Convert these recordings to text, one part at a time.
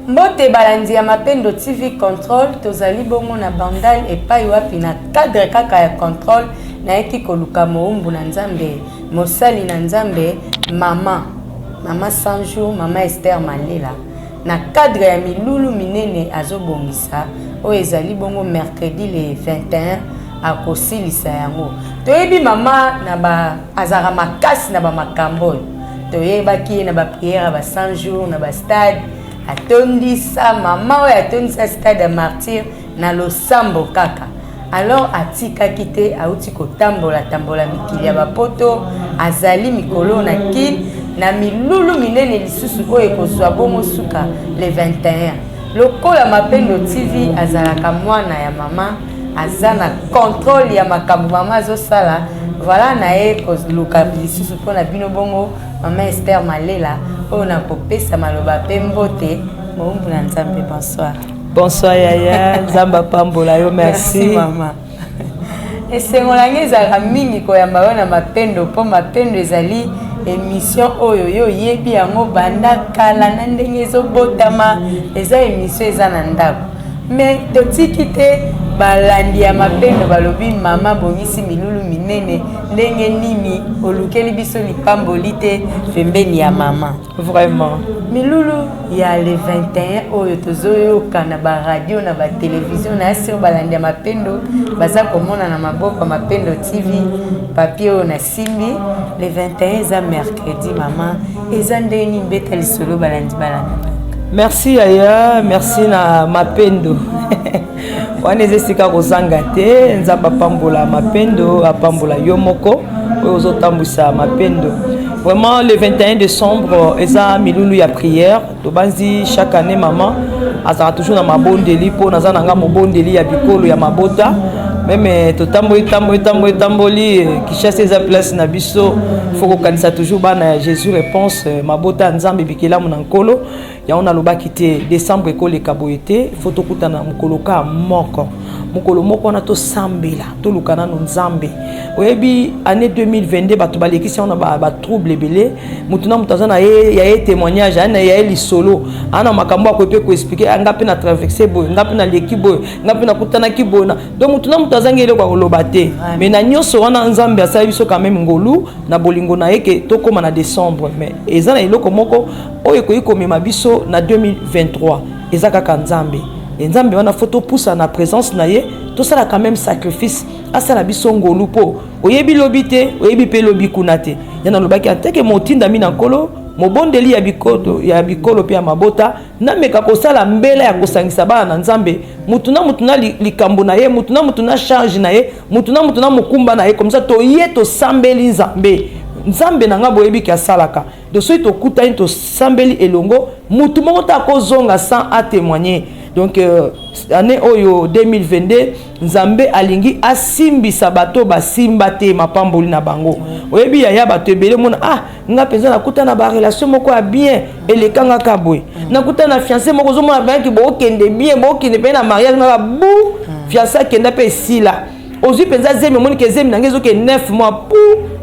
Mbote balandi ya Mapendo TV Control, tozali bongo na Bandal epai wapi na cadre kaka ya control nayeki koluka mowumbu na Nzambe, mosali na Nzambe, mama mama 100 jours, mama Esther Malela na cadre ya milulu minene azobongisa oyo ezali bongo mercredi le 21 akosilisa yango. Toyebi mama na ba azalaka makasi na ba makambo oyo toyebaki ye na ba prière ya ba 100 jours na ba stade atondisa mama oyo atondisa stade ya martyr na losambo kaka. Alors atikaki te, auti kotambola tambola mikili ya bapoto, azali mikolo na Kin na milulu minene lisusu oyo ekozwa bongo suka le 21. Lokola Mapendo TV azalaka mwana ya mama, aza na contrôle ya makambo mama azosala, voilà na ye koluka lisusu mpo na bino bongo mama Esther Malela oyo nakopesa maloba mpe mbote mowumbu na Nzambe. Bonsoir. Bonsoir yaya, Nzambe apambola yo, merci. Merci mama. Esengo na ngai ezalaka mingi koyamba yo na Mapendo, mpo Mapendo ezali émission oyo yo oyebi yango banda kala na ndenge ezobotama, eza émission eza na ndako. Mais totiki te, balandi ya Mapendo balobi mama bongisi milulu minene ndenge nini olukeli biso lipamboli te pembeni ya mama. Vraiment. Milulu ya le 21 oyo tozoyoka na ba radio na ba television na sur balandi ya Mapendo baza komona na maboko ya Mapendo TV papier oyo na simbi le 21 eza mercredi mama eza ndenge nini beta lisolo balandi balanda. Merci yaya, merci na Mapendo. Wana eza esika kozanga te, Nzambe apambola Mapendo, apambola yo moko oyo ozotambwisa Mapendo. Vraiment le 21 décembre eza milulu ya prière. Tobanzi chaque année maman azalaka toujours na mabondeli mpo naza na nga mobondeli ya bikolo ya mabota. Meme totamboli tamboli tamboli tamboli Kinshasa eza place na biso, faut kokanisa toujours bana ya Jésus réponse mabota ya Nzambe bikelamu na Nkolo. Yango nalobaki te décembre ekoleka boye te, faut tokutana mokolo ka moko, mokolo moko wana tosambela, toluka nano Nzambe. Oyebi année 2022 bato balekisi yango na ba trouble ebele, motu na moto aza na ye ya ye témoignage, aza na ya ye lisolo, aza na makambo akoki mpe koexplike, nga mpe na traverse boye, nga mpe naleki boye, nga mpe nakutanaki boye, donc motu na moto azangi eloko ya koloba te. Mais na nyonso wana Nzambe asali biso quand même ngolu na bolingo na ye ke tokóma na décembre. Mais eza na eloko moko oyo ekoki komema biso na 2023, eza kaka Nzambe. E Nzambe wana fo topusa na présence na ye, tosala quand même sacrifice, asala biso ngolu, mpo oyebi lobi te, oyebi mpe lobi kuna te. Ya nalobaki anteke motindami na Nkolo, mobondeli ya bikolo, ya bikolo mpe ya mabota, nameka kosala mbela ya kosangisa bana na Nzambe, mutu na mutu na likambo na ye, mutu na mutu na charge na ye, mutu na mutu na mokumba na ye. Comme ça toye tosambeli Nzambe. Nzambe na nga boyebi ke asalaka. Donc soki tokutani tosambeli elongo, mutu moko te akozonga sans atémoigner. Donc année oyo 2022 Nzambe alingi asimbisa bato basimba te mapamboli na bango. Oyebi yaya, bato ebele mona ah nga mpenza nakuta na barelation moko ya bien elekanga ka boye, nakuta na fiancé moko ozomona bayaki bookende bien, bookende mpe na mariage ngaka bu fiancé akenda mpe esila, ozwi mpenza zemi, omoni ke zemi na ngai ezokende 9 mois pu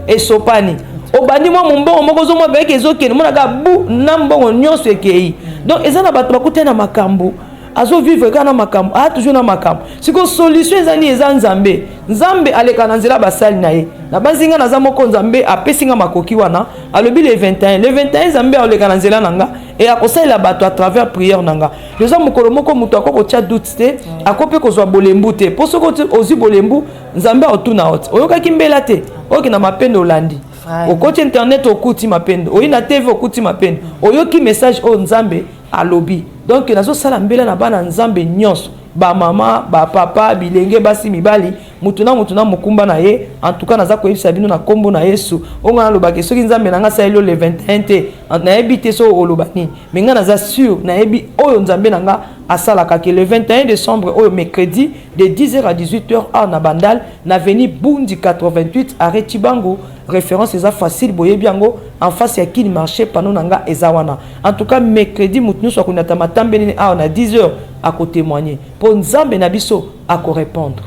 esopani, obandi mwa mombongo moko ozomona bayaki ezokende, omonaka bu na mbongo nyonso ekei. Donc eza na bato bakutani na makambo, azovivre kaka na makambo, aya toujours na makambo. Sikoyo solution eza nini? Eza Nzambe. Nzambe aleka na nzela basali na ye. Nabanzi nga naza moko, Nzambe apesi nga makoki wana, alobi le 21, le 21 Nzambe aleka na nzela na nga e akosalela bato à travers prière na nga. Eza mokolo moko moto akoki kotia doute te, ako mpe kozwa bolembu te, mpo soki ozwi bolembu, Nzambe aotuna oti oyokaki mbela te, oyoki na Mapendo, olandi, okoti internet okuti Mapendo, oyi na TV okuti Mapendo, oyoki message oyo Nzambe alobi. Donc nazosala mbela na bana Nzambe nyonso, bamama, bapapa, bilenge basi, mibali, mutu na mutu na mokumba na ye. En tout cas naza koyebisa bino na nkombo na Yesu oyo ngai nalobaki, soki Nzambe na ngai asaleli yo le 21 te, nayebi te soki oloba nini, mais ngai naza sûr, nayebi oyo Nzambe na ngai asalaka ke le 21 décembre oyo mercredi de 10h à 18h awa na Bandal, na avenue Bundi 88 arrêt Chibangu, référence eza facile, boyebi yango, en face ya Kin Marché, panneau na nga eza wana. En tout cas mercredi motu nyonso akondata matambe nini awa na 10h akotémoigner, mpo Nzambe na biso akorépondre.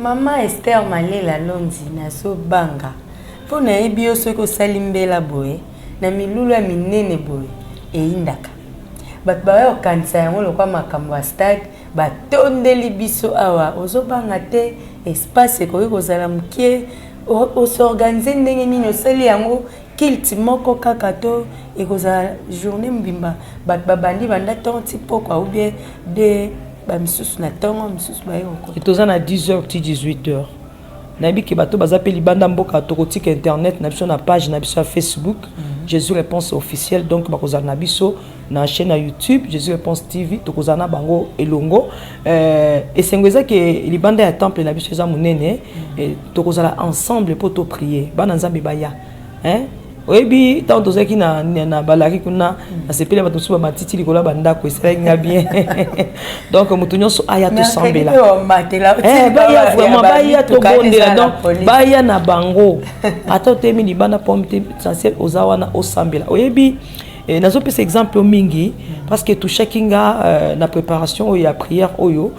Mama Esther Malela Lonzi, nazobanga mpo nayebi yo soki osali mbela boye na milulu ya minene boye eyindaka. Bato baya kokanisa yango lokwa makambo ya stade. Batondeli biso awa, ozobanga te espace ekoki kozala mokie? Os'organiser ndenge nini? Osali yango culte moko kaka to ekozala journée mobimba? Bato babandi banda ntongo ti pokwa, ou bien de bamisusu na ntongo, misusu baye kokota? Toza na 10 heures ti 18 heures. Nayebi ke bato baza mpe libanda mboka, tokotika internet na biso na page na biso ya Facebook, Jésus Réponse Officielle. Donc bakozala na biso na chaîne ya YouTube Jésus Réponse TV, tokozala na bango elongo. Esengo eza ke libanda ya temple na biso eza monene. Tokozala ensemble mpo toprier. Bana Nzambe baya, hein? Oyebi, ntango tozalaki na balaki kuna, nasepeli bato mosusu bamatiti likolo ya bandako, esalaki nga bien. Donc moto nyonso aya, tosambela. Baya vraiment, baya tobondela. Donc baya na bango, ata otemi libanda pomme te, essentiel oza wana osambela. Oyebi, nazopesa exemple mingi parce que touchaki nga na préparation oyo ya prière oyo.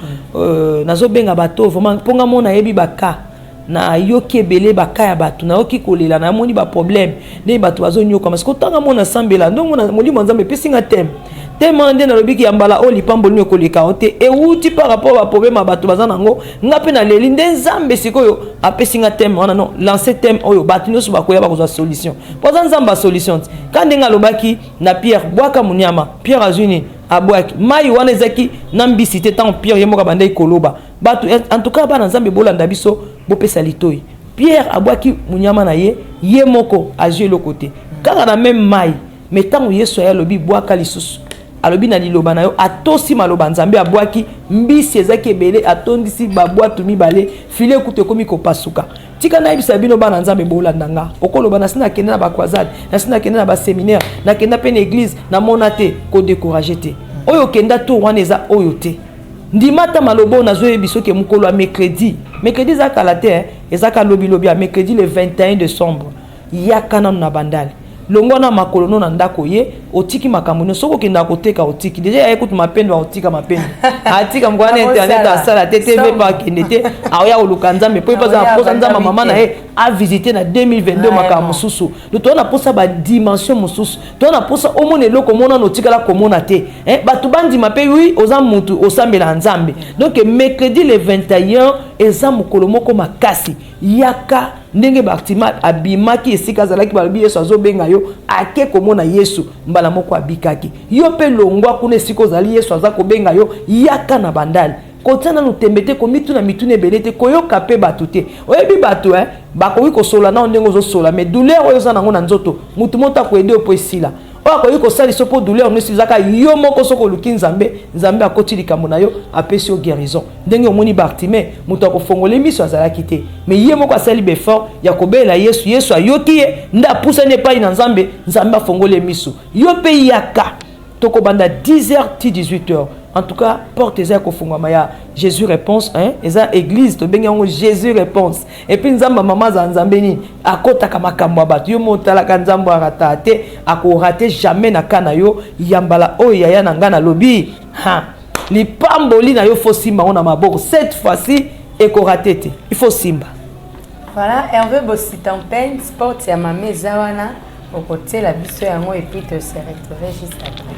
Nazobenga bato vraiment mpo nga mo nayebi baka, nayoki ebele baka ya bato, nayoki kolela, namoni baproblème ndenge bato bazonyokama. Siko ntanga mo nasambela, ndongo molimo ya Nzambe epesi nga thème. Thème wana nde nalobiki ya mbala oyo, lipamboli nini ekoleka yo te, ewuti par rapport baproblème ya bato baza nango. Nga mpe naleli nde Nzambe sikoyo apesi nga thème wana, non, lance thème oyo, bato nyonso bakoya, bakozwa solution, mpo aza Nzambe ya solution. Ti ka ndenge alobaki na Pierre: "Bwaka monyama." Pierre azwi nini? Abwaki mai wana, ezaki na mbisi te. Ntango Pierre ye moko abandaki koloba, bato, en tout cas bana Nzambe, bolanda biso, bopesa litoi. Pierre abwaki monyama na ye, ye moko azwi eloko te, kaka na même mai. Mais ntango Yesu aye, alobi: "Bwaka lisusu." Alobi: "Na liloba na yo." Atosi maloba Nzambe, abwaki, mbisi ezaki ebele, atondisi babwatu mibale, filet kutu ekomi kopasuka. Tika nayebisa bino, bana Nzambe, bolanda nga. Okoloba: "Nasi nakende na bacroisade, nasi nakende na baséminaire, nakenda mpe na église, namona te." Kodécourager te. Oyo okenda tour wana eza oyo te. Ndima ata maloba oyo nazoyebi. Soki mokolo ya mercredi, mercredi eza kala te, eza ka lobilobi ya mercredi le 21 décembre, yaka nanu na Bandale. Longwa na makolo no na ndako, ye otiki makambo nyonso. Soki okendaka koteka, otiki déjà. Yaye kutu mapendo, aotika mapendo, atika moko wana, internet asala te, TV mpe akende te, aoya koluka Nzambe mpo epaza na posa Nzambe mama na ye avisite na 2022 makambo mosusu. Do toza na posa badimension mosusu, toza na posa omona eloko omona otikala komona te. Bato bandima mpe wi oza mutu osambela Nzambe. Donc mercredi le 21 eza mokolo moko makasi. Yaka ndenge Bartima abimaki esika azalaki, balobi: "Yesu azobenga yo." Ake komona Yesu, mbala moko abikaki. Yo mpe longwa kuna esika ozali, Yesu aza kobenga yo, yaka na Bandali. Kotia nanu tembe te, komituna mituna ebele te, koyoka mpe bato te. Oyebi bato, bakoki kosola nao ndenge ozosola, mais douleur oyo oza nango na nzoto, motu moto akoaider yo mpo esila, oyo akoki kosalisa mpo douleur nyonso ezaka yo moko. Soki oluki Nzambe, Nzambe akoti likambo na yo, apesi yo guérison. Ndenge omoni Bartime, moto akofongola miso azalaki te, mais ye moko asali baeffort ya kobelela Yesu. Yesu ayoki ye, nde apusani epai na Nzambe, Nzambe afongoli ye miso. Yo mpe yaka, tokobanda 10 heures ti 18 heures. En tout cas, porte eza ya kofungwama ya Jésus Réponse, hein? Eza église tobengi yango Jésus Réponse. Et puis Nzambe mama aza Nzambe nini? Akotaka makambo ya bato. Yo mo otalaka, Nzambe arata te, akorater jamais na ka na yo. Yambala oyo, yaya na ngai, nalobi ha, lipamboli na yo, faut simba ngo na maboko. Cette fois-ci ekorater te, il faut simba. Voilà, Hervé Bositampen, sport ya mama eza wana, okotiela biso yango et puis to se retrouver juste après.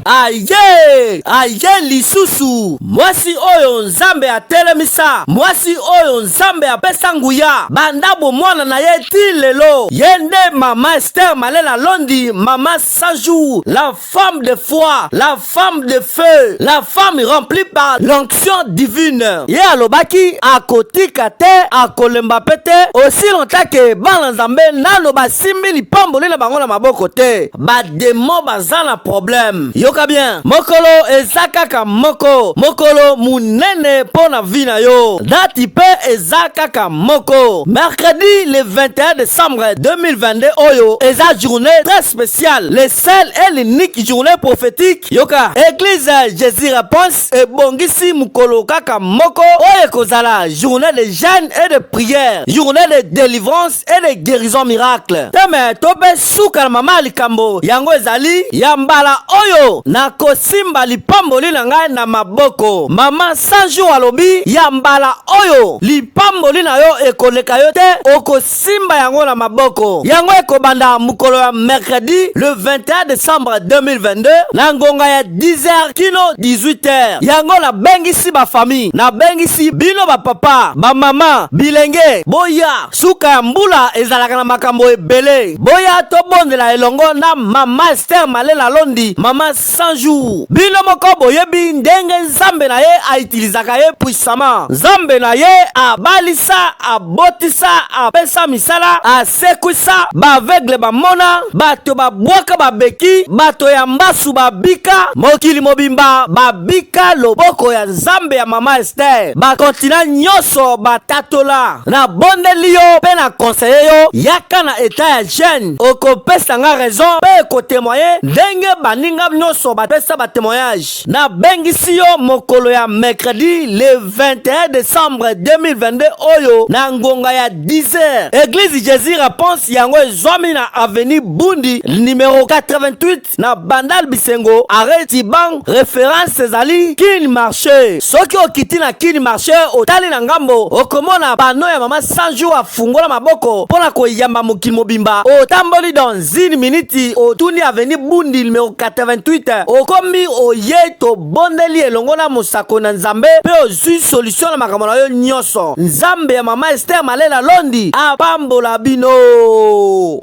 Aye, aye lisusu mwasi oyo Nzambe atelemisa, mwasi oyo Nzambe apesa nguya banda bomwana na ye ti lelo. Ye nde mama Ester Malela Londi, mama 100 jours, la femme de foi, la femme de feu, la femme remplie par l'onction divine. Ye alobaki akotika te, akolemba mpe te, aussi longtemps ke bana Nzambe nano basimbi lipamboli na bango na maboko te. Badémons baza na problème. Yoka bien, mokolo eza kaka moko, mokolo munene mpo na vie na yo. Date mpe eza kaka moko, mercredi le 21 décembre 2022. Oyo eza journée très spéciale, le seul et l'unique journée prophétique. Yoka, église Jésus Réponse ebongisi mokolo kaka moko oyo ekozala journée de jeûne et de prière, journée de délivrance et de guérison miracle. Teme to mpe suka na mama ya likambo yango ezali ya mbala oyo. Nakosimba lipamboli na ngai na maboko. Mama 100 jours alobi ya mbala oyo lipamboli na yo ekoleka yo te, okosimba yango na maboko. Yango ekobanda mokolo ya mercredi le 21 décembre 2022 na ngonga ya 10h kino 18h. Yango nabengisi ba famille, nabengisi bino ba papa, ba mama, bilenge, boya. Suka ya mbula ezalaka na makambo ebele. Boya tobondela elongo na mama Esther Malela Londi, mama 100 jours. Bino moko boyebi ndenge Nzambe na ye autilisaka ye puissamment. Nzambe na ye abalisa, abotisa, apesa misala, asekwisa ba aveugle bamona, bato babwaka babeki, bato ya mbasu babika, mokili mobimba babika loboko ya Nzambe ya mama Esther. Ba continent nyonso batatola. Nabondeli yo mpe na conseille yo, yaka na etat ya jeune, okopesa nga raison mpe ekotemoye ndenge baninga nyonso bapesa ba temoignage. Nabengisi yo mokolo ya mercredi le 21 decembre 2022 oyo na ngonga ya 10h. Eglise Jesus Reponse yango ezwami na avenue Bundi numero 88 na Bandal Bisengo arret Tibang, reference ezali Kin Marche. Soki okiti na Kin Marche otali na ngambo okomona pano ya mama 100 jours afungola maboko mpo na koyamba mokili mobimba. Otamboli dans une minute otuni avenue Bundi numero 88 okomi, oye tobondeli elongo na mosako na Nzambe mpe ozwi solution na makambo na yo nyonso. Nzambe ya mama Esther Malela Londi apambola bino.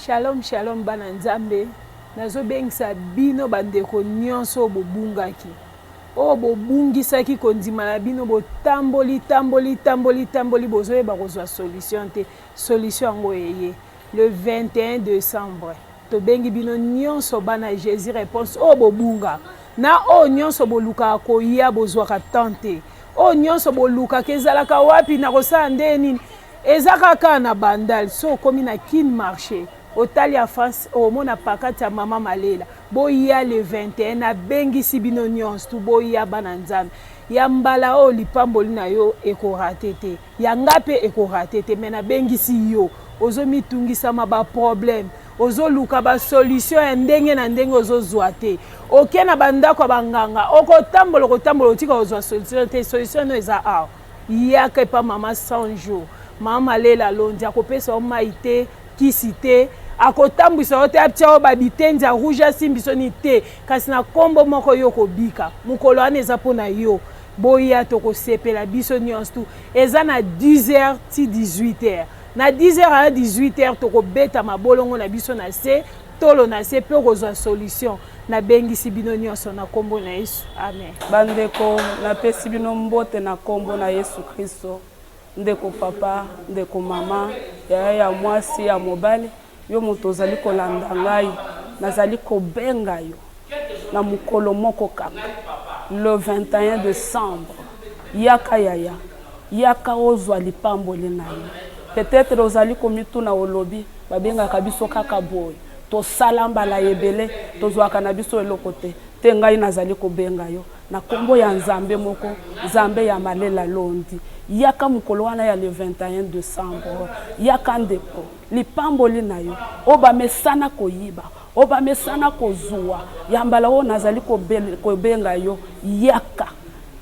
Shalom shalom bana Nzambe, nazobengisa bino bandeko nyonso oyo bobungaki, oyo bobungisaki kondima na bino, botamboli tamboli tamboli tamboli, bozoyeba kozwa solution te. Solution yango eye le 21 décembre. Tobengi bino nyonso bana Jésus Réponse oyo bobunga na oyo nyonso bolukaka koya, bozwaka temps te, oyo nyonso bolukaka ezalaka wapi, na kosala nde nini, eza kaka na Bandal. So okomi na Kin Marché, otali ya face, omona pakati ya mama Malela. Boya le 21, nabengisi bino nyonso tu, boya bana Nzambe. Ya mbala oyo lipamboli na yo ekorater te, ya nga mpe ekorater te. Me nabengisi yo, ozomitungisama baproblème, ozoluka basolution ya ndenge na ndenge, ozozwa te, oke na bandako ya banganga, okotambola okotambola, otika kozwa solution te. Solution no eza awa, yaka epa mama 100 jours, mama Malela Londi. Akopesa yo mai te, kisi te, akotambwisa yo te, atia yo babitenzi ya rouge, asimbi soni te, kasi na nkombo moko yo kobika. Mokolo wana eza mpo na yo. Boya, tokosepela biso nyonso tu. Eza na 10 heures ti 18 heures. Na 10 heures aya 18 heures, tokobeta mabolongo na biso na se, tolo na se, mpe okozwa solution. Nabengisi bino nyonso na nkombo na Yesu, amen. Bandeko, napesi bino mbote na nkombo na Yesu Kristo. Ndeko papa, ndeko mama, yaya ya mwasi, ya mobali, yo moto ozali kolanda ngai, nazali kobenga yo na mokolo moko kaka, le 21 décembre. Yaka yaya, yaka ozwa lipamboli na yo. Peut-être ozali komituna, olobi: "Babengaka biso kaka boye, tosala mbala ebele, tozwaka na biso eloko te." Te, ngai nazali kobenga yo na nkombo ya Nzambe moko, Nzambe ya Malela Londi. Yaka mokolo wana ya le 21 décembre. Yaka ndeko, lipamboli na yo oyo bamesana koyiba, oyo bamesana kozwa, ya mbala oyo nazali kobenga yo, yaka,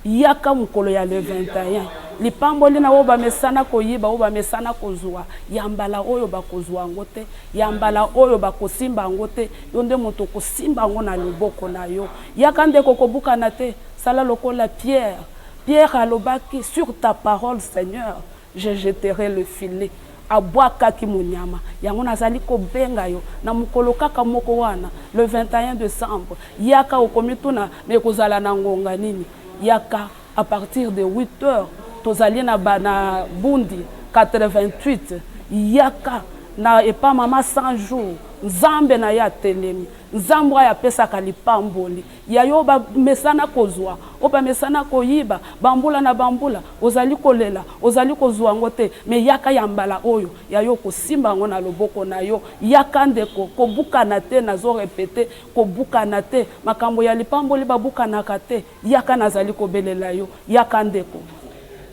yaka mokolo ya le 21. Lipamboli na oyo bamesana koyiba, oyo bamesana kozwa, ya mbala oyo bakozwa yango te, ya mbala oyo bakosimba yango te, yo nde moto okosimba yango na loboko na yo. Yaka ndeko, kobukana te, sala lokola Pierre. Pierre alobaki: "Sur ta parole, Seigneur, je jetterai le filet." Abwakaki monyama yango. Nazali kobenga yo na mokolo kaka moko wana, le 21 décembre. Yaka. Okomituna: "Me ekozala na ngonga nini?" Yaka à partir de 8 heures. Tozali na bana Bundi 88. Yaka na epa mama 100 jours. Nzambe na ye atelemi, Nzambe oyo apesaka lipamboli ya yo bamesana kozwa, oyo bamesana koyiba bambula na bambula. Ozali kolela, ozali kozwa yango te, me yaka ya mbala oyo ya yo kosimba yango na loboko na yo. Yaka ndeko, kobukana te. Nazorépéter, kobukana te. Makambo ya lipamboli babukanaka te. Yaka, nazali kobelela yo, yaka ndeko.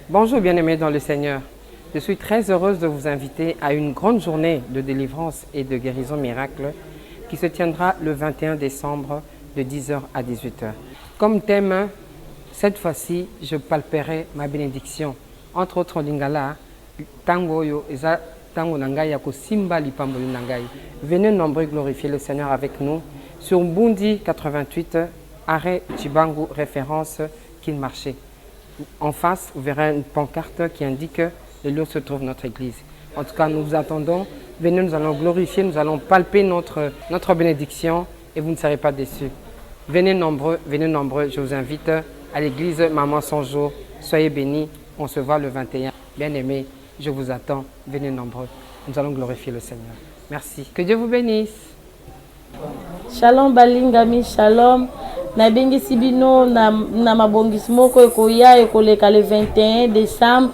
Bonjour bien-aimés dans le Seigneur. Je suis très heureuse de vous inviter à une grande journée de délivrance et de guérison miracle qui se tiendra le 21 décembre. de 10h à 18h. Comme thème, cette fois-ci, je palperai ma bénédiction. Entre autres, lingala, tango oyo eza tango na ngai ya kosimba lipamboli na ngai. Venez nombreux glorifier le Seigneur avec nous sur Mbundi 88, arrêt Tshibangu, référence Kin Marché. En face, vous verrez une pancarte qui indique le lieu où se trouve notre église. En tout cas, nous vous attendons. Venez, nous allons glorifier, nous allons palper notre, notre bénédiction et vous ne serez pas déçus. Venez nombreux, venez nombreux. Je vous invite à l'église Maman 100 jours. Soyez bénis. On se voit le 21. Bien-aimés, je vous attends. Venez nombreux. Nous allons glorifier le Seigneur. Merci. Que Dieu vous bénisse. Shalom balingami, shalom. Nabengisi bino na, na mabongisi moko ekoya ekoleka le 21 décembre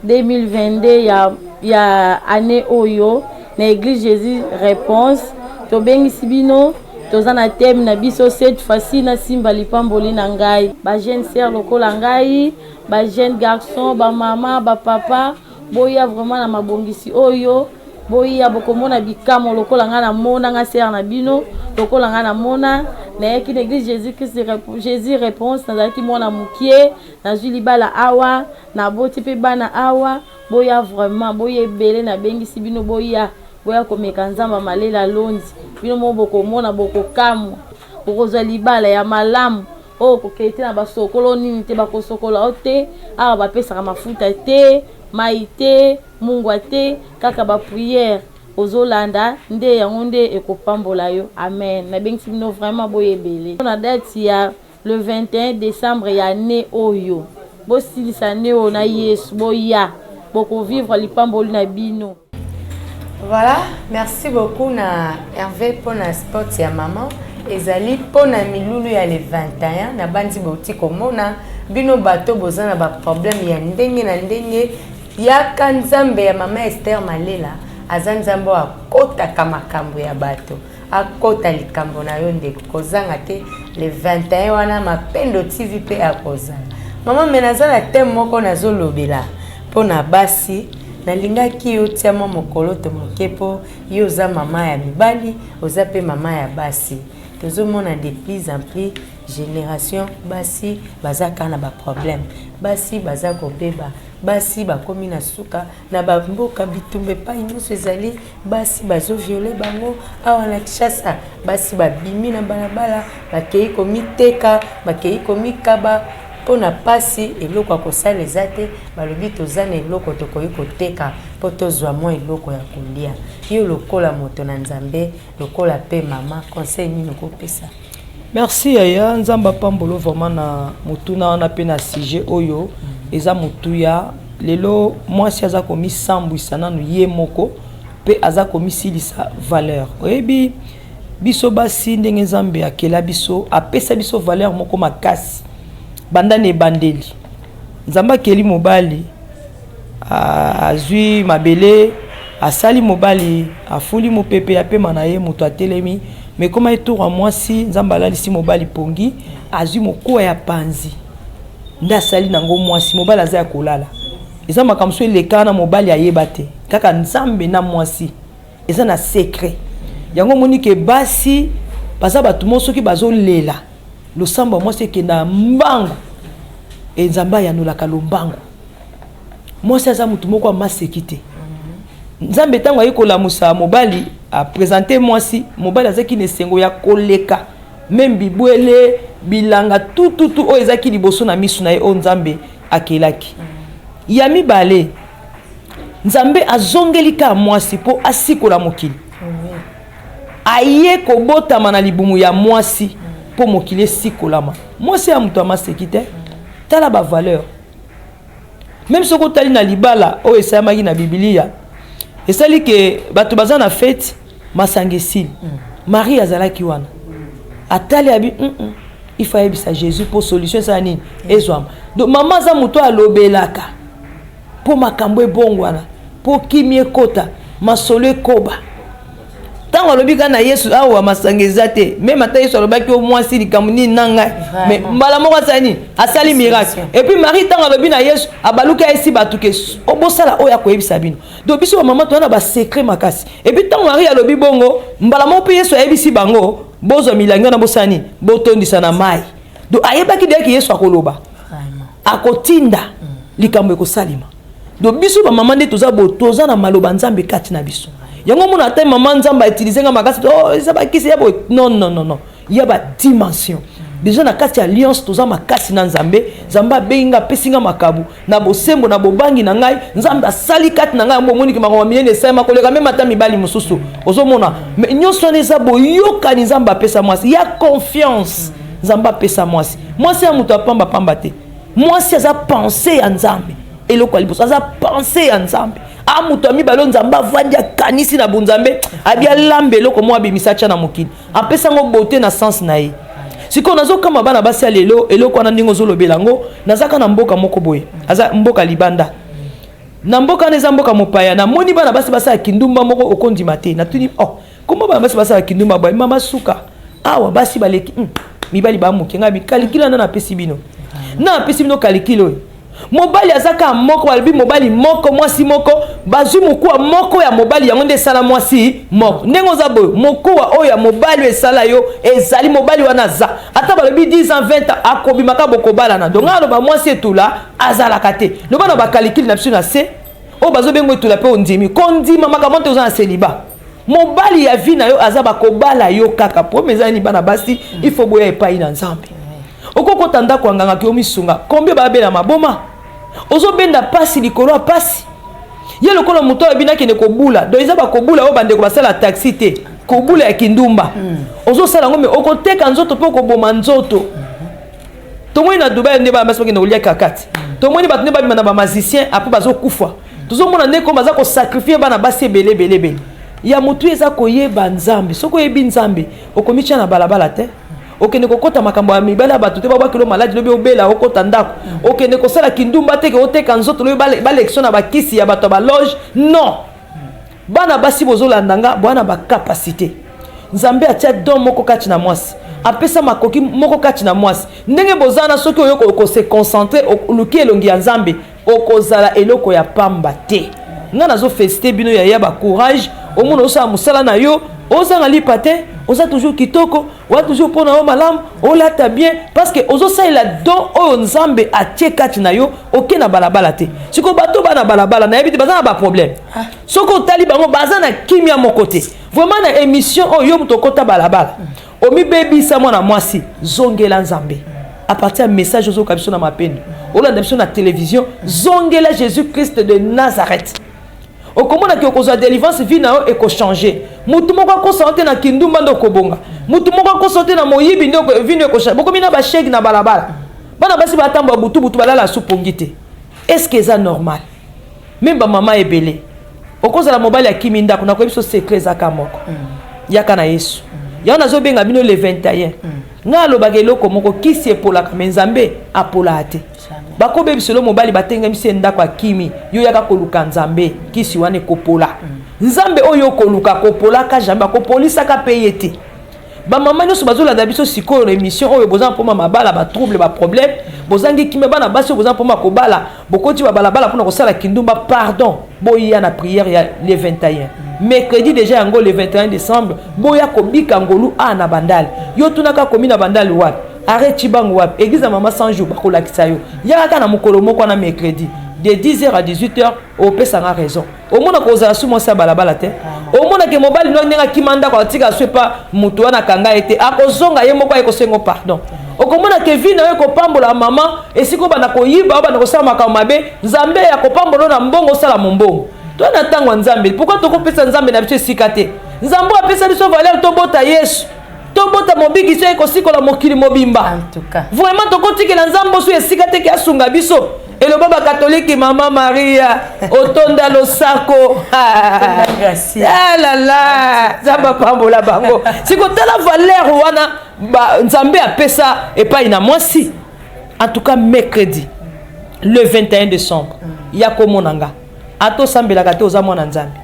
2022 ya, ya année oyo na église Jésus Réponse. Tobengisi bino toza na thème na biso cette fois-ci nasimba lipamboli na ngai ba jeune sœur lokola ngai ba jeune garçon ba mama ba papa boya vraiment na mabongisi oyo boya bokomona bikamo lokola ngai namona ngai sœur na bino lokola ngai namona nayaki na église Jésus Christ Jésus Réponse nazalaki mwana mokie nazwi libala awa naboti mpe bana awa boya vraiment boya ebele nabengisi bino boya boya komeka nzambe malela londi bino moko bokomona bokokamwa bokozwa libala ya malamu oyo kokei te na basokolo nini te bakosokola o te awa bapesaka mafuta te mai te mungwa te kaka baprière ozolanda nde yango nde ekopambola yo amen nabengisi bino vraiment boya ebele na date ya le 21 décembre ya année oyo bosilisa année oyo na yesu boya bokovivre lipamboli na bino. Voilà, merci beaucoup na Hervé pour na spot ya maman. Ezali mpona milulu ya le 21 na bandi bauti komona bino bato boza na baproblème ya ndenge na ndenge yaka nzambe ya mama Esther Malela aza nzambe oyo akotaka makambo ya bato akota likambo na yo ndeko kozanga te le 21 wana Mapendo TV mpe akozala mama me naza na thème moko nazolobela mpona basi nalingaki yo tia mwa mokolo to moke mpo yo oza mama ya mibali oza mpe mama ya basi tozomona de plus en plus génération basi baza kaka na baproblème basi baza kobeba basi bakomi na suka na bamboka bitumba epai nyonso ezali basi bazoviole bango awa na Kinshasa basi babimi na balabala bakei komiteka bakei komikaba mpona pasi eloko ya kosala eza te balobi toza na eloko tokoki koteka mpo tozwa mwa eloko ya kolia yo lokola moto na nzambe lokola mpe mama conseil nini okopesa? Merci yaya, nzambe apambolo vraiment na motuna wana mpe na sujet oyo eza motuya. Lelo mwasi aza komisambwisa nanu ye moko mpe aza komisilisa valeur. Oyebi biso basi ndenge nzambe akela biso, apesa biso valeur moko makasi banda na ebandeli. Nzambe akeli mobali, azwi mabele asali mobali, afuli mopepe apema na ye, moto atelemi. Me koma etour ya mwasi, nzambe alalisi mobali pongi, azwi mokuwa ya panzi nde asali nango mwasi. Mobali aza ya kolala, eza makambo so eleka na mobali ayeba te, kaka nzambe na mwasi eza na secret. Yango omoni ke basi baza bato mo soki bazolela losambo ya mwasi ekenda mbangu, e nzambe ayanolaka lombangu. Mwasi aza motu moko amaseki te. Nzambe ntango aye kolamusa mobali, apresente mwasi, mobali azalaki na esengo ya koleka meme bibwele bilanga tututu oyo ezalaki liboso na miso na ye oyo nzambe akelaki. Ya mibale, nzambe azongeli kaka mwasi mpo asikola mokili. Aye kobotama na libumu ya mwasi mpo mokili esikolama. Mwasi ya moto amaseki te. Tala bavaleur, même soki otali na libala oyo esalamaki na bibilia, esali ke bato baza na fete, masanga esili. Marie azalaki wana, atali abi il faut ayebisa Jésus mpo solution esala nini ezwama. Donc mama aza moto alobelaka mpo makambo ebongwana, mpo kimi ekota, masolo ekoba. Ntango alobi kaka na Yesu awa masanga eza te, même ata Yesu alobaki o mwasi likambo nini na ngai, mais mbala moko asali nini? Asali miracle. Et puis Marie ntango alobi na Yesu, abaluki ayesi bato ke bosala oyo akoyebisa bino. Donc biso bamama toza na basecret makasi. Et puis ntango Marie alobi bongo, mbala moko mpe Yesu ayebisi bango. Bozwa milangi wana bosala nini? Botondisa na mai. Donc ayebaki deja ke Yesu akoloba, akotinda likambo ekosalema. Donc biso bamama nde toza bo, toza na maloba Nzambe kati na biso. Yango omona ata mama Nzambe autilize nga makasi, oh, eza bakisi ya boye. Non, non, non, non, ya badimension déjà na kati ya alliance, toza makasi na Nzambe. Nzambe abengi nga, apesi nga makabu na bosembo na bobangi na ngai. Nzambe asali kati na ngai yango, omoniki makambo minene esalema koleka meme ata mibali mosusu ozomona. Mais nyonso wana eza boyokani Nzambe apesa mwasi ya confiance. Nzambe apesa mwasi, mwasi ya moto apambapamba te. Mwasi aza pensée ya Nzambe. Eloko ya liboso, aza pensée ya Nzambe. A moto ya mibale, Nzambe avandi, akanisi na bonzambe, abi alamba eloko moko, abimisa, atya na mokili, apesango beauté na sens na ye. Sikoyo nazokama bana basi ya lelo, eloko wana ndenge ozolobela yango, nazaka na mboka moko boye, aza mboka libanda. Na mboka wana, eza mboka mopaya, namoni bana basi basala kindumba moko okondima te. Natuni: "Oh, kombo bana basi basala kindumba boye?" Mama, suka awa basi baleki mibali bamoke. Ngai bikalikili wana napesi bino, na napesi bino kalikili oyo: mobali aza kaka moko. Balobi mobali moko, mwasi moko. Bazwi mokuwa moko ya mobali, yango nde esala mwasi moko. Ndenge oza boye, mokuwa oyo ya mobali oyo esala yo, ezali mobali wana. Aza ata balobi 10 ans, 20 ans, akobimaka, bokobalana. Donc ngai aloba, mwasi etula azalaka te. Loba na bakalikili na biso na se oyo bazobenga etula, mpe ondimi kondima makambo te. Oza na célibat, mobali ya vie na yo aza, bakobala yo kaka. Problème eza nini? Bana basi, il faut boya epai na Nzambe. Okokota ndako ya ngangaki, omisunga. Combien babela maboma? Ozobenda pasi likolo ya pasi. Ye lokola moto oyo abinakende kobula. Donc eza bakobula oyo bandeko basala taxi te, kobula ya kindumba. Ozosala yango, mais okoteka nzoto mpe okoboma nzoto. Tomoni na Dubai nde bana basi bakende kolia kakati. Tomoni bato nde babima na bamagicien, après bazokufa. Tozomona nde ko baza kosacrifier bana basi ebele ebele ebele. Ya motu eza koyeba Nzambe. Soki oyebi Nzambe, okomitia na balabala te, okende kokɔta makambo ya mibali ya bato te, babwakelo maladi, lobi obela, okɔta ndako. Okende kosala kindumba te, ke oteka nzoto, lobi balection na bakisi ya bato ya baloge. Non, bana basi bozolanda nga, bwana bacapacité. Nzambe atia don moko kati na mwasi, apesa makoki moko kati na mwasi. Ndenge boza na, soki oyo okose concentrer, oluki elongi ya Nzambe, okozala eloko ya pamba te. Nga nazoféliciter bino yaya, bacourage. Omona osala mosala na yo, ozanga lipa te, oza toujours kitoko, oza toujours mpona yo malamu, olata bien, parce que ozosalela don oyo Nzambe atie kati na yo. Oke na balabala te. Sikoyo bato bana balabala, nayebi te, baza na baproblème. Soki otali bango, baza na kimia moko te. Vraiment, na émission oyo, yo moto okota balabala, omibebisa, mwana mwasi, zongela Nzambe. À partir ya message ozoyoka biso na Mapendo, olanda biso na télévision, zongela Jésus Christ de Nazareth. Okomonaki okozwa délivrance, vie na yo ekochanger. Mutu moko akosana te na kindumba nde okobonga, mutu moko akosana te na moyibi nde vie nde ekochanger. Bokomi na bashege na balabala, bana basi batambola butu butu, balala supongi te. Est ce que eza normal? Même bamama ebele, okozala mobali akimi ndako. Nakoyebi biso secret ezaka moko: yaka na Yesu. Yango nazobenga bino le 21. Ngai alobaka eloko moko: kisi epolaka, mais Nzambe apolaka te. Bakobebiselo mobali, batengemisi ye ndako, akimi yo, yaka koluka Nzambe. Kisi wana ekopola. Nzambe oyo okoluka kopolaka jamais, akopolisaka mpe ye te. Bamama nyonso bazolanda biso sikoyo na émission oyo, boza mpoma mabala, batrouble, baproblème, bozangi kimia. Bana basi oyo boza mpoma kobala, bokoti babalabala mpona kosala kindumba, pardon, boya na prière ya le 21, mercredi déjà yango, le 21 décembre. Boya kobika ngolu a na Bandale. Yo tunaka komi na Bandale wapi, arrêt Cibango wapi, église ya mama 100 jours, bakolakisa yo. Yaka kaka na mokolo moko wana, mercredi, de 10h à 18h. Opesanga raison, omona kozala su mwasi ya balabala te. Omonake mobali no ndenge akima ndako, atika so epa moto wana, akanga ye te, akozonga ye moko, aye kosengo pardon. Okomona ke vie na yo ekopambola. Mama, esika obanda koyiba, obanda kosala makambo mabe, Nzambe ya kopambola na mbongo, osala mombongo. To na ntango ya Nzambe, pourquoi tokopesa Nzambe na biso esika te? Nzambe oyo apesa biso valeur, tobota Yesu, tobota mobikisi oyo ekosikola mokili mobimba. Vraiment, tokotikela Nzambe oso esika te ke asunga biso. Eloba bakatolike, Mama Maria otonda losako alala. Nzambe apambola bango. Sikotala valeur wana Nzambe apesa epai na mwasi. En tout cas, mercredi le 21 décembre, ya komona nga. Ata osambelaka te, oza mwana Nzambe.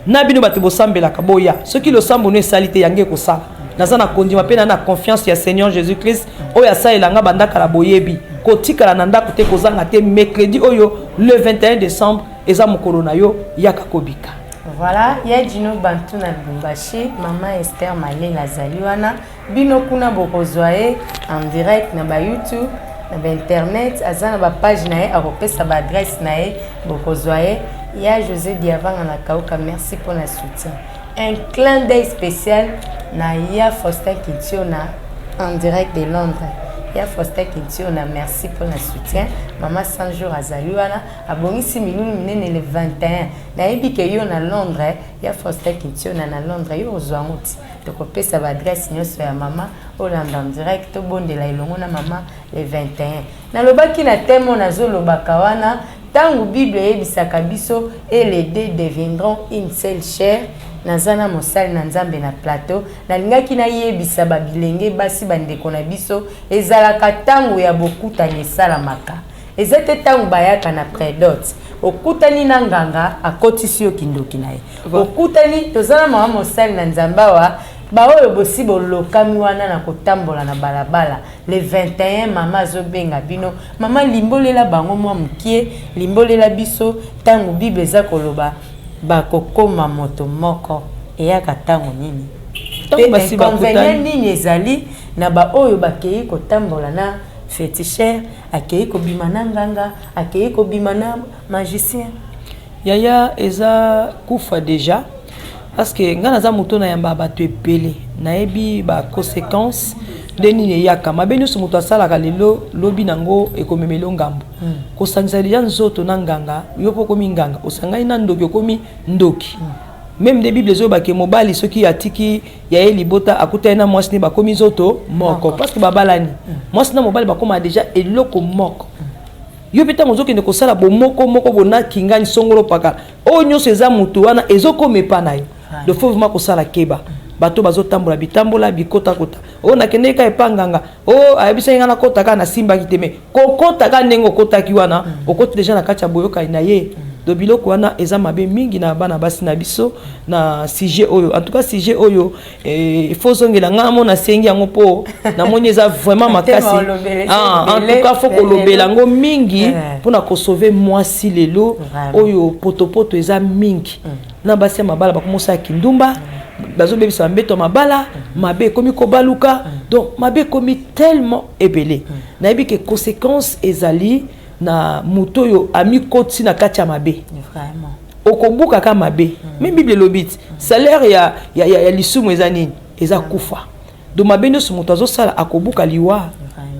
Na bino bato bosambelaka, boya. Soki losambo no esali te, yango ekosala. Naza na kondima mpe na na confiance ya Seigneur Jésus Christ oyo asalelanga bandaka na boyebi. Kotikala na ndako te, kozanga te. Mercredi oyo, le 21 décembre, eza mokolo na yo, yaka kobika. Voilà, ya Djino Bantu na Lubumbashi, mama Esther Malela azali wana. Bino kuna bokozwa ye en direct na ba YouTube, na ba internet, aza na ba page na ye, akopesa ba adresse na ye, bokozwa ye. Ya José Diavanga na Kauka, merci pour la soutien. Un clin d'œil spécial na ya Faustin Kintiona en direct de Londres. Ya Faustin Kintiona, merci pour la soutien. Mama 100 jours azali wana, abongisi milulu minene le 21. Nayebi ke yo na Londres, ya Faustin Kintiona na Londres, yo ozwa yango ti. Tokopesa ba adresse nyonso ya mama, olanda en direct, tobondela elongo na mama le 21. Nalobaki na thème oyo nazolobaka wana, ntango Bible eyebisaka biso et les deux deviendront une seule chair, naza na mosali na Nzambe na plateau, nalingaki nayebisa ba bilenge basi bandeko na biso, ezalaka ntango ya bokutani esalamaka. Eza te ntango bayaka na prédot, okutani na nganga akotisi yo kindoki na ye, okutani toza na mama mosali na Nzambe awa, baoyo bosi bolokami wana na kotambola na balabala le 21, mama azobenga bino. Mama, limbolela bango mwa mokie, limbolela biso ntango Bible eza koloba bakokoma moto moko, eyaka ntango nini? Ntango Pe basi inconvénient bakutani. nini ezali na baoyo bakei kotambola na féticheur, akei kobima na nganga, akei kobima na magicien? Yaya, eza kufa déjà, parce que ngai naza moto nayamba bato ebele, nayebi baconséquence nde nini eyaka. Mabe nyonso moto asalaka lelo, lobi nango ekomemela yo ngambo. Kosangisa deja nzoto na nganga, yo mpo okomi nganga, osangani na ndoki, okomi ndoki. Même nde Bible ezoyebake mobali soki atiki ya ye libota, akutani na mwasi nde bakomi nzoto moko, parce que babalani, mwasi na mobali bakóma déjà eloko moko. Yo mpe ntango ozokende kosala bomoko moko bonaki ngani songolo pakala, oyo nyonso eza motu wana ezokoma epa na yo. Donc faut vraiment kosala keba. Bato bazotambola bitambola bikotakota, oyo nakendeki ka epa nganga, oyo ayebisaki ngai nakota kaka, nasimbaki te. Me kokota kaka ndenge okotaki wana, okoti déjà na kati ya boyokani na ye. Donc biloko wana eza mabe mingi na bana basi na biso na sujet oyo. En tout cas, sujet oyo il faut ozongela. Ngai namona asengi yango mpo namoni eza vraiment makasi. Ah, en tout cas, faut kolobela yango mingi mpona kosauver mwasi lelo oyo potopoto eza mingi na basi ya mabala. Bakomosala kindumba, bazobebisa bambeto ya mabala, mabe ekomi kobaluka. Donc mabe ekomi tellement ebele. Nayebi ke conséquence ezali na moto oyo amikoti na kati ya mabe. Okobukaka mabe. Me Bible elobi ti salaire ya lisumu eza nini? Eza kufa. Donc mabe nyonso moto azosala akobuka liwa.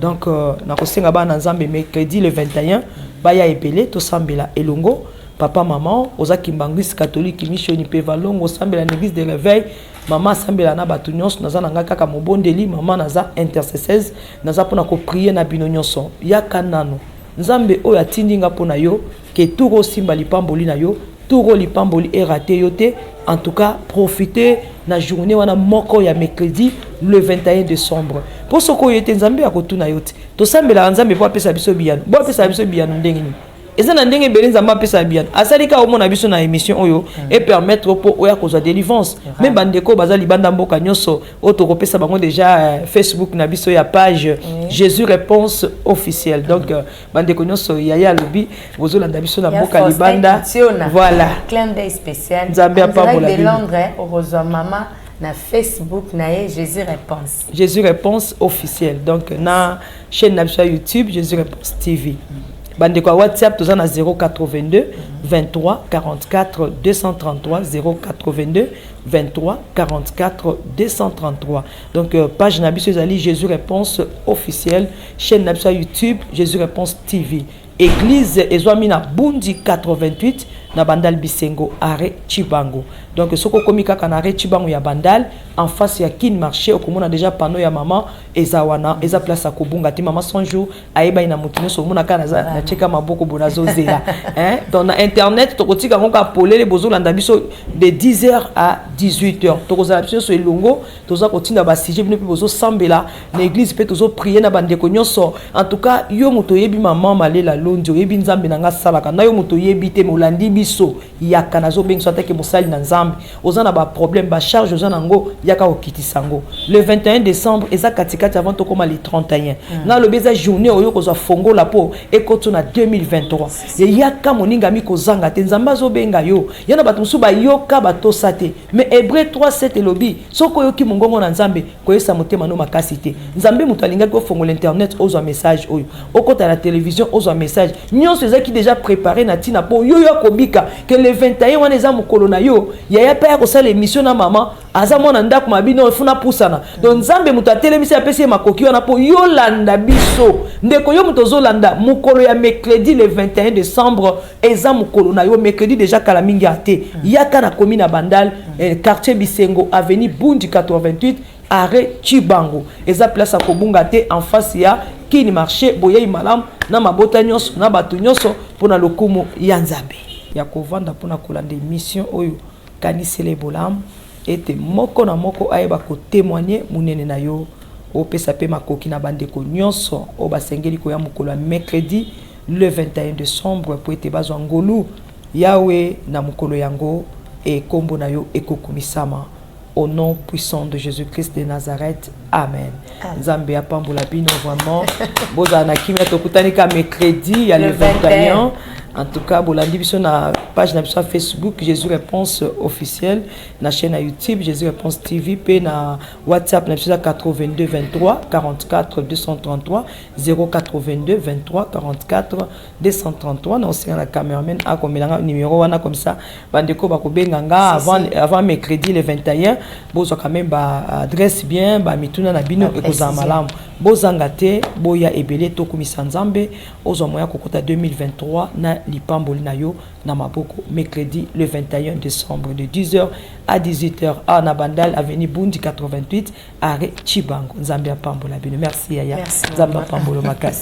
Donc nakosenga bana na Nzambe, mercredi le 21, baya ebele, tosambela elongo. Papa, mama, oza kimbanguiste, catholique, missioni mpe valongo, osambela na église de réveil, mama asambela na bato nyonso. Naza na ngai kaka mobondeli, mama naza intercesseuse, naza mpona koprier na bino nyonso. Yaka nano, Nzambe oyo atindi nga mpo na yo ke tour osimba lipamboli na yo, tour lipamboli erater yo te. En tout cas, profite na journée wana moko ya mercredi le 21 décembre, mpo soki oyo te, Nzambe akotuna yo te. Tosambelaka Nzambe mpo apesa biso biyano. Bo apesa biso biyano ndenge nini? Eza na ndenge ebele Nzambe apesa biyano. Asali kaka omona biso na émission oyo epermettre mpo oya kozwa délivrance. Me bandeko baza libanda mboka nyonso oyo, tokopesa bango déjà Facebook na biso ya page Jésus Réponse officielle. Donc bandeko nyonso, yaya alobi bozolanda biso na mboka libanda, voilà. Clin d'œil spécial. Nzambe apambola. De Londres, okozwa mama na Facebook na ye, Jésus Réponse. Jésus Réponse officielle. Donc na chaîne na biso ya YouTube, Jésus Réponse TV. Bandeko ya WhatsApp, toza na 082 23 44 233, 082 23 44 233. Donc page na biso ezali Jésus Réponse officielle, chaîne na biso ya YouTube, Jésus Réponse TV. Église ezwami na Bundi 88, na Bandal Bisengo, arrêt Chibango. Donc soki okomi kaka na arrêt Chibango ya Bandal, en face ya Kin Marché, okomona déjà panneau ya mama eza wana. Eza place ya kobunga te. Mama 100 jours ayebani na moto nyonso. Omona kaka natieka maboko bo nazozela. Donc na internet tokotika yango kaka polele. Bozolanda biso de 10 heures à 18 heures. Tokozala biso nyonso elongo, toza kotinda basujet, bino mpe bozosambela na église, mpe tozoprier na bandeko nyonso. En tout cas, yo moto oyebi mama Malela Londi, oyebi Nzambe na nga asalaka na yo. Moto oyebi te, molandi. biso, yaka. Nazobengisa atake mosali na Nzambe, oza na baproblème, bacharge oza nango, yaka kokitisa yango. Le 21 décembre eza katikati avant tokóma le 31. Nga alobi eza journée oyo kozwa fongola mpo ekoti na 2023. Eyaka, moningami, kozanga te. Nzambe azobenga yo. Ya na bato mosusu bayoka, batosa te. Mais Hébreu 3 7 elobi: soki oyoki mongongo na Nzambe, koyesa motema no makasi te. Nzambe moto alingaki ofongola internet, ozwa message oyo, okota na télévision, ozwa message. Nyonso ezalaki déjà préparé na ntina mpo yo yo akobika ke le 21 wana eza mokolo na yo. Yaya mpe ya kosala émission na mama, aza mwana ndako mabino, efuna pusana. Donc Nzambe moto atelemisi, apesi ye makoki wana mpo yolanda biso. Ndeko, yo moto ozolanda, mokolo ya mercredi le 21 décembre eza mokolo na yo. Mercredi déjà kala mingi ya te. Yaka na komi na Bandal, quartier Bisengo, avenue Bundi 88, arrêt Chibango. Eza place ya kobunga te, en face ya Kini Marché. Boyei malamu na mabota nyonso, na bato nyonso, mpona lokumu ya Nzambe ya kovanda mpona kolanda émission oyo. Kanisela bolamu ete moko na moko ayeba kotémoigner monene na yo. Opesa mpe makoki na bandeko nyonso oyo basengeli koya mokolo ya mercredi le 21 décembre, po ete bazwa ngolu Yawe na mokolo yango, ekombo na yo ekokumisama. Au nom puissant de Jésus-Christ de Nazareth, amen. Nzambe apambola bino vraiment. Bozala na kimia. Tokutani ka mercredi ya le 21. En tout cas, bolandi biso na page na biso ya Facebook, Jésus Réponse officielle, na chaîne ya YouTube, Jésus Réponse TV, mpe na WhatsApp na biso eza 82 23 44 233, 082 23 44 233. Na osenga na cameraman akomelanga numéro wana, comme ça bandeko bakobenga nga avant mercredi le 21. Bozwa quand même baadresse bien, bamituna na bino ekozala malamu. Bozanga te, boya ebele, tokumisa Nzambe. Ozwa moya kokota 2023 na lipamboli na yo na maboko. Mercredi le 21 décembre, de 10h à 18h, a na Bandal, avenue Bundi 88, arrêt Chibango. Nzambe apambola bino. Merci yaya. Nzambe apambola makasi.